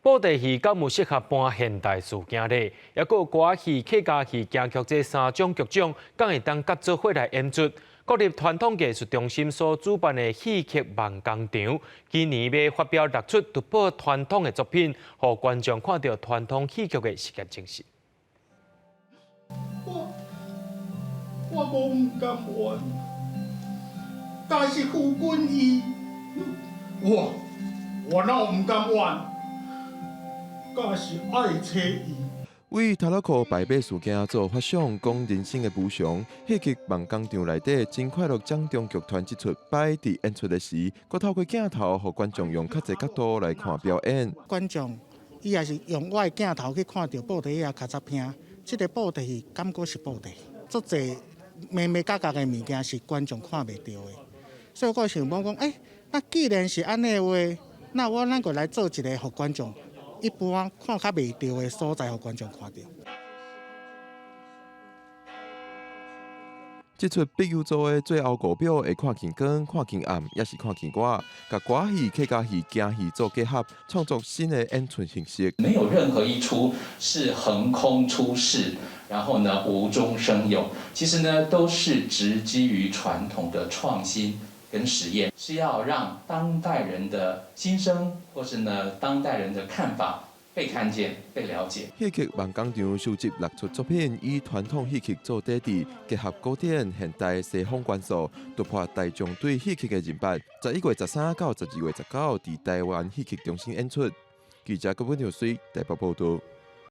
布袋戲敢有適合搬現代事件咧？抑閣有歌仔戲、客家戲、京劇這三種劇種，敢會當合做伙來演出？國立傳統藝術中心所主辦的戲曲夢工場，今年欲發表六齣突破傳統的作品，予觀眾看著傳統戲曲的實驗精神。我無毋甘願，但是夫君伊，我哪有毋甘願？敢是愛妻伊。為頭路殼敗馬事件做發想，講人生的無常。戲劇夢工場內底真快樂掌中劇團這齣擺佇演出的時，閣透過鏡頭，予觀眾用較濟角度來看表演。觀眾伊也是用我的鏡頭去看著布袋戲較早片，這个布袋戲敢閣是布袋戲，足濟眉眉角角的物件是觀眾看袂著的，所以我想講，那既然是按呢話，那我咱閣來做一个予觀眾一般看較袂著的所在，予觀眾看著。這齣碧幼組的最後五秒會看見光、看見暗，抑是看見我，共歌戲、客家戲、京戲做結合，創作新的演出形式。沒有任何一齣是橫空出世，然後呢無中生有，其實呢都是植基於傳統的創新跟實驗，是要讓當代人的心聲，或是呢當代人的看法被看見、被了解。戲曲夢工場收集六齣作品，以傳統戲曲做底底，結合古典、現代、西方元素，突破大眾對戲曲的認識。11月13到12月19，佇台灣戲曲中心演出。記者郭本條水台北報道。